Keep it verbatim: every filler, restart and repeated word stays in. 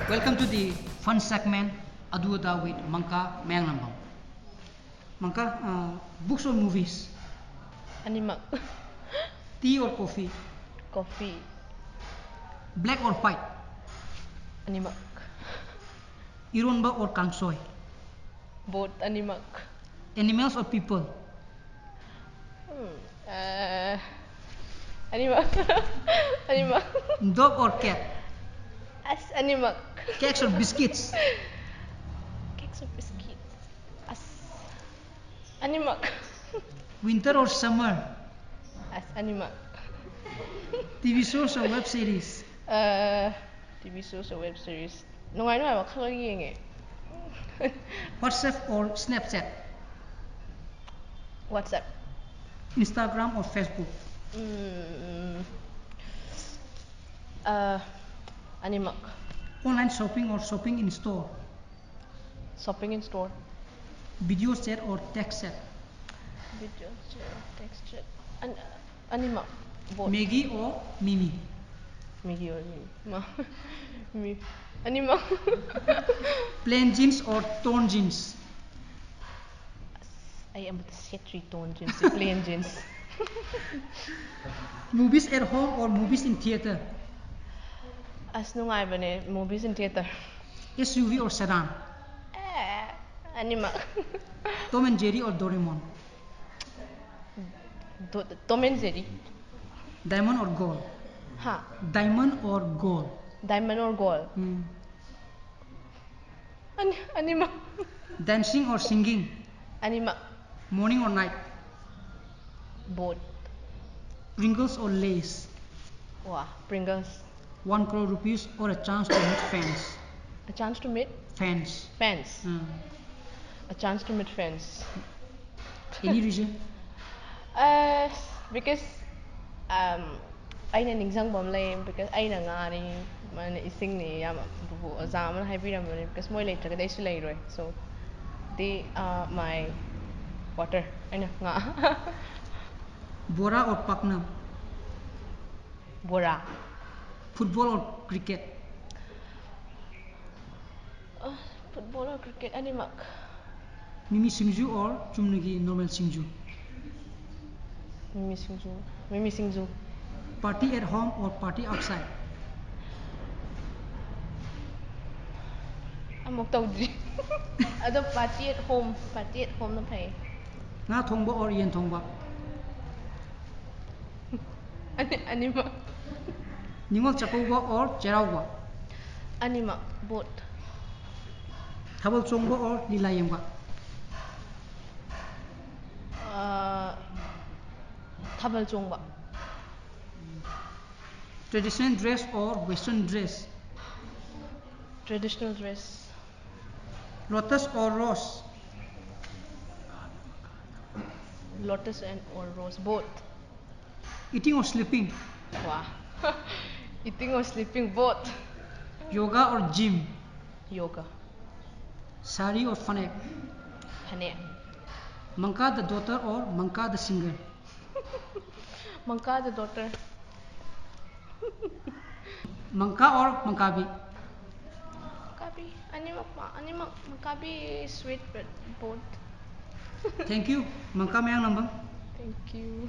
Welcome to the fun segment, Adu Ada with Mangka Mayanglambam. Mangka, uh, books or movies? ꯑꯅꯤꯃꯛ. Tea or coffee? Coffee. Black or white? ꯑꯅꯤꯃꯛ. Ironba or kangsoi? Both. ꯑꯅꯤꯃꯛ. Animals or people? Hmm. Uh, ꯑꯅꯤꯃꯛ. ꯑꯅꯤꯃꯛ. Dog or cat? ꯑꯁ, ꯑꯅꯤꯃꯛ. Cakes or biscuits? Cakes or biscuits? ꯑꯁ, ꯑꯅꯤꯃꯛ. Winter or summer? ꯑꯁ, ꯑꯅꯤꯃꯛ. TV shows or web series? Uh, TV shows or web series? ꯅꯨꯡꯉꯥꯏ ꯅꯨꯡꯉꯥꯏꯕ ꯈꯔ ꯌꯦꯡꯉꯦ. WhatsApp or Snapchat? WhatsApp. Instagram or Facebook? ꯎꯝ, ꯑ, ꯑꯅꯤꯃꯛ. Online shopping or shopping in store? Shopping in store. Video chat or text chat? Video chat, text chat. ꯑꯅꯤꯃꯛ. Both. Maggi or Mimi? Maggi or Mimi? ꯃꯥ, ꯃꯤ, ꯑꯅꯤꯃꯛ. Plain jeans or torn jeans? ꯑꯩ ꯑꯃꯠꯇ ꯁꯦꯠꯇ꯭ꯔꯤ, torn jeans, plain jeans. Movies at home or movies in theater? ꯑꯁ, ꯅꯨꯡꯉꯥꯏꯕꯅꯦ, movies in theater. SUV or sedan? ꯑꯦ, ꯑꯅꯤꯃꯛ. Tom and Jerry or Doraemon? Do-, Tom and Jerry. Diamond or gold? ꯍꯥ? Diamond or gold? Diamond or gold? Hmm. ꯑꯅꯤ, ꯑꯅꯤꯃꯛ. Dancing or singing? ꯑꯅꯤꯃꯛ. Morning or night? Both. Pringles or Lays? ꯋꯥ, Pringles. One crore rupees or a chance to meet fans? A chance to meet Fans. fans. Hmm. A chance to meet fans. Any reason? Uh, because um, ꯑꯩꯅ ꯅꯤꯡꯁꯤꯡꯕ ꯑꯃ ꯂꯩ, because ꯑꯩꯅ ꯉꯥꯅꯤ, ꯃꯥꯅ ꯏꯁꯤꯡꯅꯤ, ꯌꯥꯝ ꯑꯣꯖꯥ ꯑꯃꯅ ꯍꯥꯏꯕꯤꯔꯝꯕꯅꯤ, because ꯃꯣꯏ ꯂꯩꯇ꯭ꯔꯒꯗꯤ ꯑꯩꯁꯨ ꯂꯩꯔꯣꯏ, so they are my water. ꯑꯩꯅ ꯉꯥ. Bora or Paknam? ꯕꯣꯔꯥ. Football or cricket? Football or cricket ꯑꯅꯤꯃꯛ. ꯃꯤꯃꯤ ꯁꯤꯡꯖꯨ or ꯆꯨꯝꯅꯒꯤ normal ꯁꯤꯡꯖꯨ? ꯃꯤꯃꯤ ꯁꯤꯡꯖꯨ. ꯃꯤꯃꯤ ꯁꯤꯡꯖꯨ. Party at home or party outside? ꯑꯃꯨꯛ ꯇꯧꯗ꯭ꯔꯤ. ꯑꯗꯣ party at home, party at homeꯅ ꯐꯩ. ꯉꯥ ꯊꯣꯡꯕ or ꯌꯦꯟ ꯊꯣꯡꯕ? ꯑꯅꯤ ꯑꯅꯤꯃꯛ. ꯅꯤꯉꯣꯜ ꯆꯥꯛꯀꯧꯕ or ꯆꯩꯔꯥꯎꯕ? ꯑꯅꯤꯃꯛ. Both. ꯊꯥꯕꯜ ꯆꯣꯡꯕ or ꯂꯤꯂꯥ ꯌꯦꯡꯕ? ꯑꯥ, ꯊꯥꯕꯜ ꯆꯣꯡꯕ. Traditional dress or western dress? Traditional dress. Lotus or rose? Lotus and or rose. Both. Eating or sleeping? ꯋꯥ. Eating or sleeping? Both. Yoga or gym? Yoga. Sari or phanek? Phanek. Mangka the daughter or Mangka the singer? Mangka the daughter. Mangka or Mangkabi? Mangkabi. ꯑꯅꯤꯃꯛ ꯄꯥ-, ꯑꯅꯤꯃꯛ. Mangkabi is sweet, but both. Thank you. Mangka ꯃꯌꯥꯡ ꯂꯝꯕꯝ. Thank you.